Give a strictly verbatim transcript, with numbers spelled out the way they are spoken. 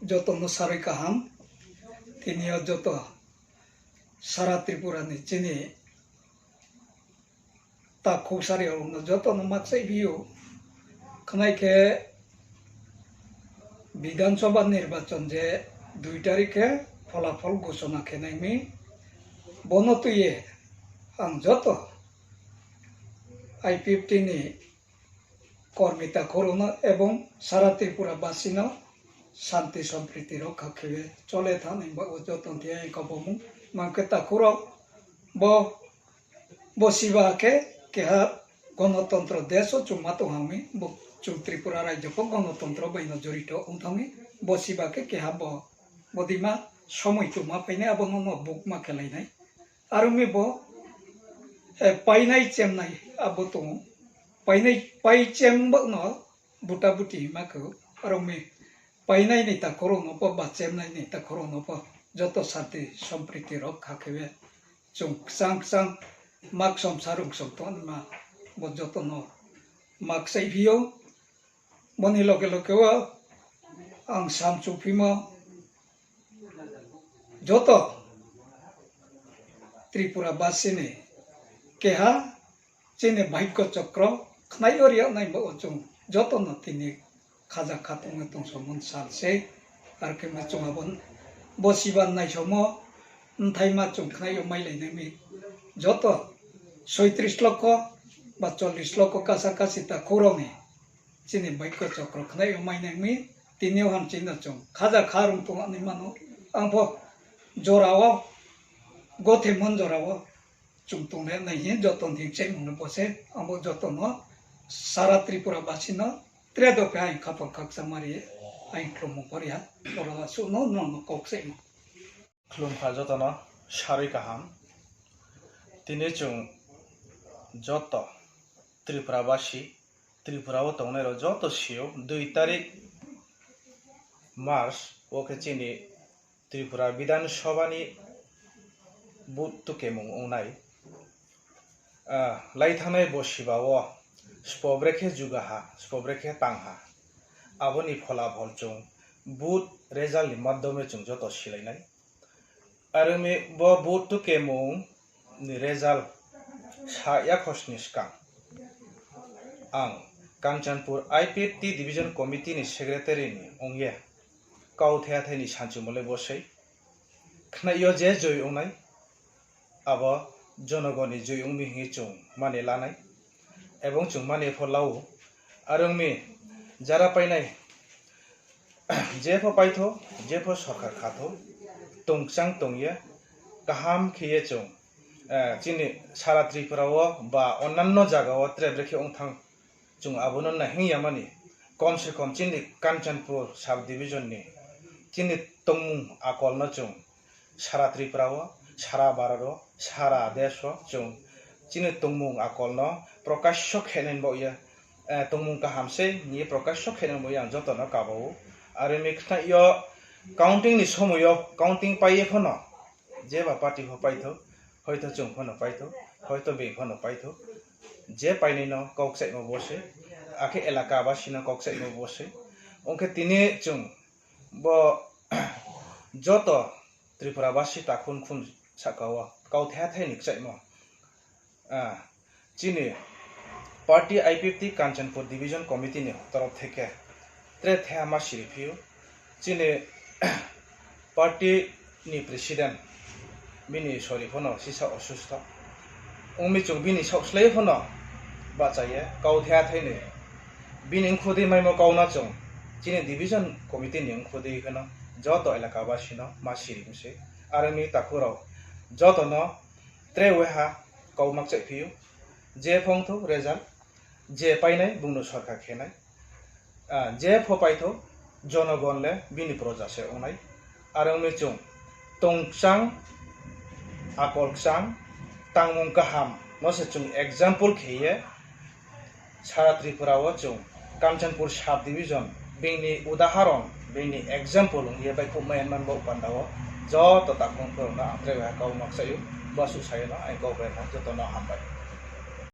Joto no sarui kaham. Tini yo joto sara Tripura ni chini takhu sari rao no joto no makchaih phi ou. Khnai khe Bidhan Sabha nirbachon je dui tarik khe pholafol ghosona khe nai mi. Bo no tui ye ang joto I P F T ni kormi takhu rao no ebong sara Tripura basi no santi sompriti rokha khe ye chole thanng nai ba wo joto thing ye kabo mung. Mang khe takhu rao, bo, bo siba khe keha gonotontro desh wo chung ma tong ha mi, bo chung Tripura rajyo pho gonotontro bai no jorito ong thanng mi, bo siba khe keha bo, bodei ma somoi chung ma phai nai, abo no no bukma khe lai nai. Are ong mi bo, eh, painai chemnai abo tong ou. Painai, pai chem bo no buta buti hima khe, are ong mi painai ni takhu rao no pho, ba chemnai ni takhu rao no pho, joto santi sompriti rokha khe ye chung kchang kchang maksom sarung som tongma bo joto no makchaih phi ou. Bo ni loge loge wo ang samchuphimo joto Tripura basi ni keha chini bhagyo chokro khnai yo ri yag nai ba wo chung joto no tini khaja kha tongmo tongsomo sal sei. Ar khe ma chung abo bo siba naisomo mthaima chung khnai yo mailai nai mi. Joto soitris lokho ba chollis lokho kasa kasi takhu rao ni chini bhagyo chokro khnai yo mai nai mi. Tini yo hamchi no chung khaja kha rung tong naima no, ang pho jora wo gothemon jora wo chung tonglai nai hing joto ni thing kchaihmung no bo se. Ang bo joto no sara Tripura basi no tre dophe aing khaphang khakchangma ri ye aing khlummo pho ri ha. Oro asuh no nrao no kau kchaihmo. Khlum kha joto no sarui kaham. Tini chung joto Tripura basi, Tripura wo tongnai rao joto si ou, dui tarik March wo khe chini Tripura Bidhan Sabha ni vote tukemung ong nai. Ah, lai thanngnai bo siba wo sbo brekhe juga ha, sbo brekhe tang ha, abo ni pholafol chung vote result ni madhyome chung joto silai nai. Are ong mi bo vote tukemung ni result sa yakhos ni skang ang Kanchanpur I P F T Division Committee ni secretary ni ong ye kauthai athai ni sanchumo le bo sei. Khnai yo je joi ong nai, abo jonogon ni joi ong mi hing ye chung mani la nai, ebong chung mani pho la ou. Are ong mi jara painai jepho paithou, jepho sorkar khathou, tongchang tong ye, kaham khe ye chung, eh, chini sara Tripura wo ba onnanno zaga wo tre brekhe ong thanng, chung abo no nai hing ya mani, kom se kom chini Kanchanpur sub division ni chini tongmung akol no chung sara Tripura wo, sara Bharat wo, sara desh wo chung chini tongmung akol no prokasho khe nai baoh ye, eh, tongmung kaham sei hing ye prokasho khe nai baoh ye ang joto no kaba ou. Are ong mi khnai yo counting ni somoi yo counting pai ye pho no, jeba party pho paithou, hoito chung pho no paithou, hoito being pho no paithou, je painai no kau kchaihmo bo sei, akhe elaka basi no kau kchaihmo bo sei. Ong khe tini chung bo joto Tripura basi takhun khun sahka wo kauthai athai ni kchaihmo, ah, chini party I P F T Kanchanpur Division Committee ni torof theke tre thaiha ma siri phi ou. Chini party ni president bini sori pho no sisa osustho ong mi, chung bini saohslái pho no bahcha ye kauthai athai ni bini ongkhu dei maimo kau no chung chini division committee ni ongkhu dei khe no joto elaka basi no ma siri mi sei. Are ong mi takhu rao joto no tre waiha kau makchaih phi ou, je pho ongthou result, je painai bung no sorkar khe nai, ah, je pho paithou, jonogon le bini proja se ong nai. Are ong mi chung tongchang, akol kchang, tangmung kaham no se chung example khe ye sara Tripura wo chung Kanchanpur sub division being ni udaharon, being ni example ong ye baihkhouhmai man baoh panda wo joto takhun khun rao no ang tre waiha kau makchaih ou, bo asuh sa ye no aini kau bai no joto no hambai.